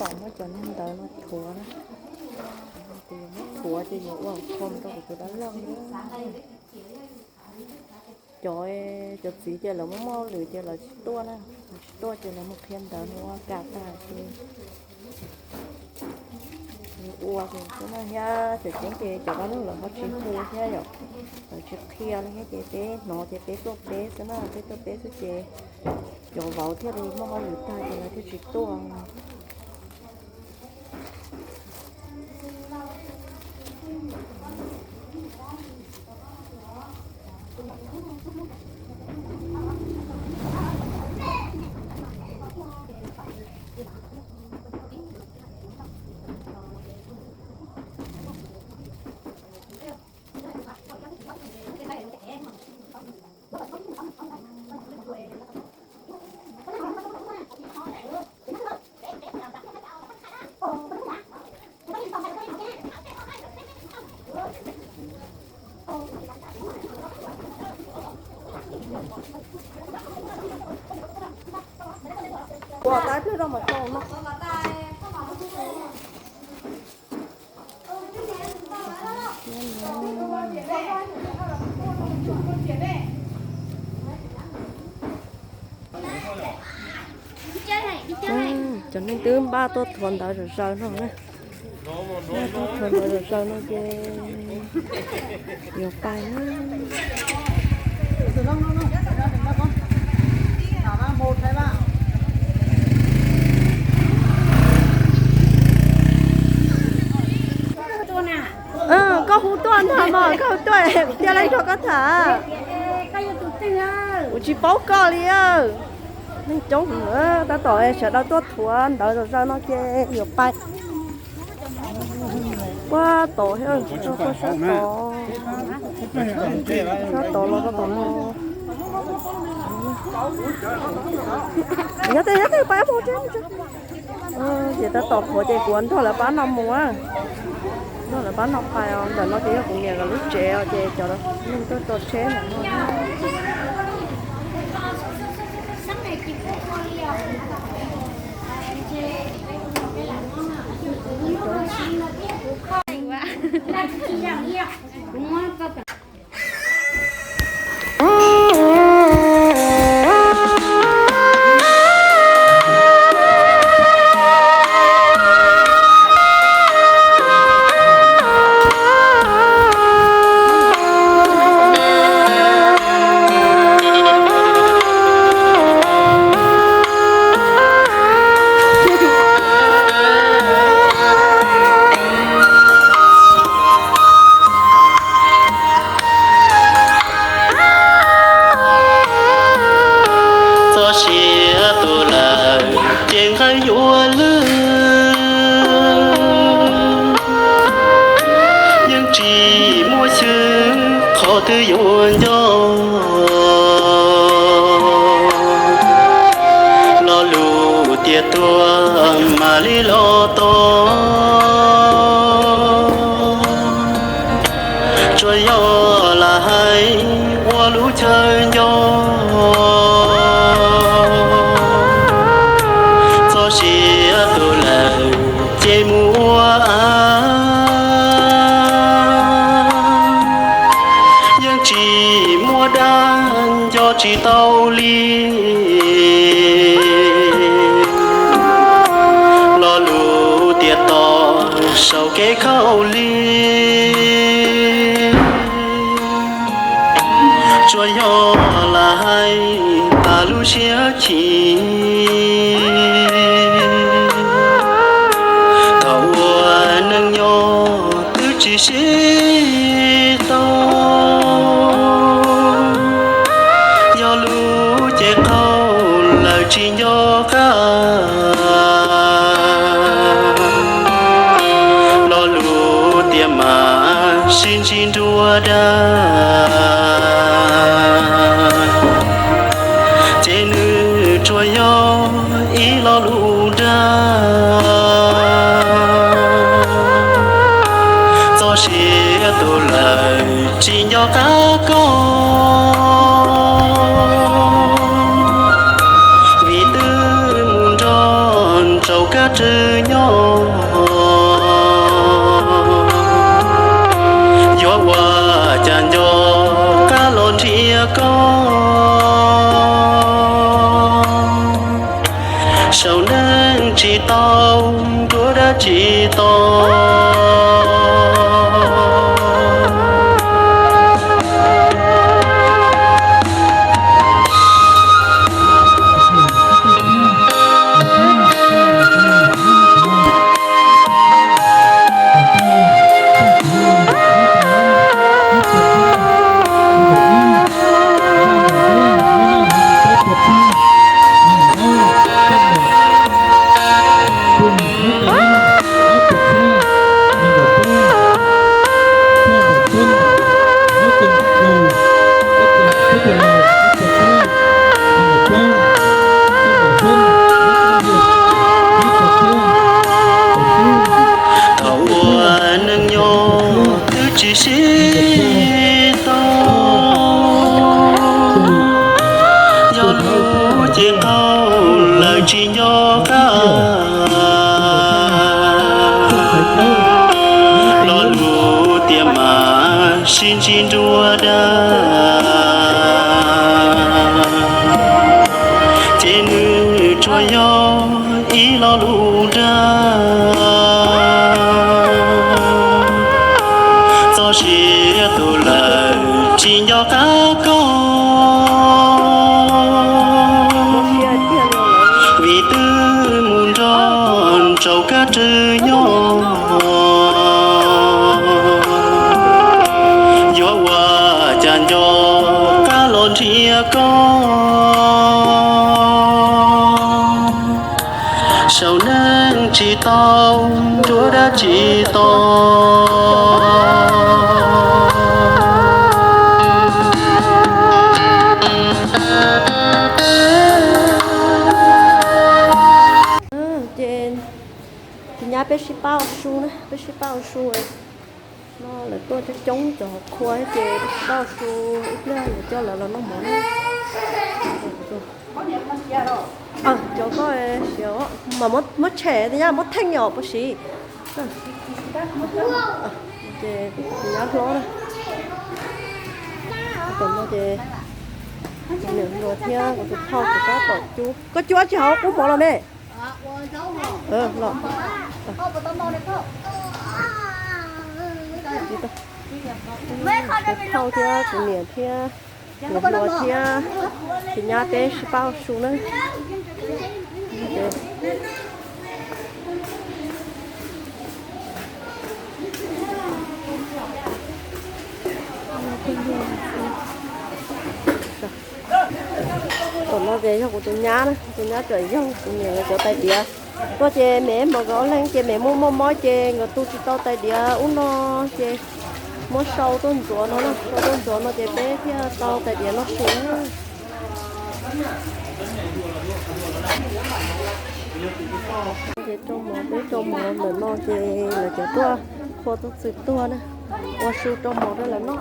Tom muab cov neeg ntawd no thuav na. Ces yuav muab thuav ces yuav ua qho rau kuv tus dab laug na. Cov, cov txiv ces lawv muaj muaj hauj lwm ces lawv tsis tuaj na, lawv tsis tuaj ces lawv mus qhia ntawv mus ua kam tag ces ua ces xwb na thiab. Cov tseeb ces cov dab laug lawv ho tsis hu thiab yom, lawv tsis qhia li thiab ces peb hnov ces peb tuaj peb xwb na, peb tuaj peb xwb ces cov vauv thiaj li muaj hauj lwm tag ces lawv thiaj tsis tuaj. Ua tais pliag rau mas tau no. Cov neeg twb npaj tuaj thuav ntawv zom zaws no na. Npaj tuaj thuav ntawv zom zaws no ces yuav pais na. Koj hu tuaj ntag mas, koj hu tuaj cia li nrog koj tham. Kuv tsis paub koj li. Neeg coob heev, tab tom sawv daws tuaj thuav ntawv zom zaws no ces yuav pais. Puag tod thiab, puag sab tod, sab tod los rau tom no. Nyob twg nyob twg pais mus tsev. Ces tab tom thuav ces kuv nrog lawv pab no mus, nrog lawv pab no pais os. Ntawm no ces yog kuv niam nkawd lub tsev os, ces cov neeg tuaj tso tsheb ntawm no. Txoj sia tu lawm ces nqaij yuav lwj, yeej tsis muaj xyw qhov twg yuav nco. Lo lus tias tuag mam li los tos, tsuas yog lam hais ua lub chaw nco. Txoj sia tu lawm ces mus ua av, yeej tsis muaj dab nco tsis tau li. Lo lus tias tos saum kev khaub lig, tsuas yog lam hais tas lub siab chim. Thaum ua neej nyob twb tsis sib tau, yog lub cev qaug lawm tsis nco qab. Lo lus tias mam sib ntsib nruab dag, ces nws tsuas yog ib lo lus dag. Txoj sia tu lawm tsis nco qab koj, vim twb mus nrog rau kab rwg nyob. Tsis tau nruab dab tsi tau. Thaum ua neej nyob twb tsis sib tau, yog lub cev qaug lawm tsis nco qab. Lo lus tias mas sib ntsib nruab dab, ces nws tsuas yog ib lo lus dag. Txoj sia tu lawm tsis nco qab koj, vim twb mus nrog tsaus kab rwg nyob. Yuav ua cas nco qab los nrhiav koj, saum neej tsis tau nruab dab tsi tau. Ces tus nyab peb sib pab ua su na, peb sib pab ua su. No lawv tuaj coob coob cov hauv qhua ces peb sib pab ua su, ib pliag yuav coj lawv los noj mov na. Cov koj siav mas muab tshem tias muab theej os puas siv? Ces nyab hlob na, tom no ces niam hluas thiab kuv tus phauj kuv tab tom cub. Koj cub dab tsi hauv qub mov los me? Los, tus phauj thiab kuv niam thiab niam hluas thiab tus nyab peb sib pab ua su na. Tom no ces yog kuv tus nyab na, tus nyab tseem yog kuv niam lawv cov tais diav. Tuaj ces me mos nkawd ob leeg ces me muaj mob mob ces nkawd tu tsis tau tais diav ub no ces muab sau tuaj ntxuav no na, sau tuaj ntxuav no ces peb thiaj tau tais diav noj su. Ces rau mov, peb rau mov ntawm no ces lawv cov tuaj qhua tuaj txwm tuag na, ua su rau mov rau lawv noj.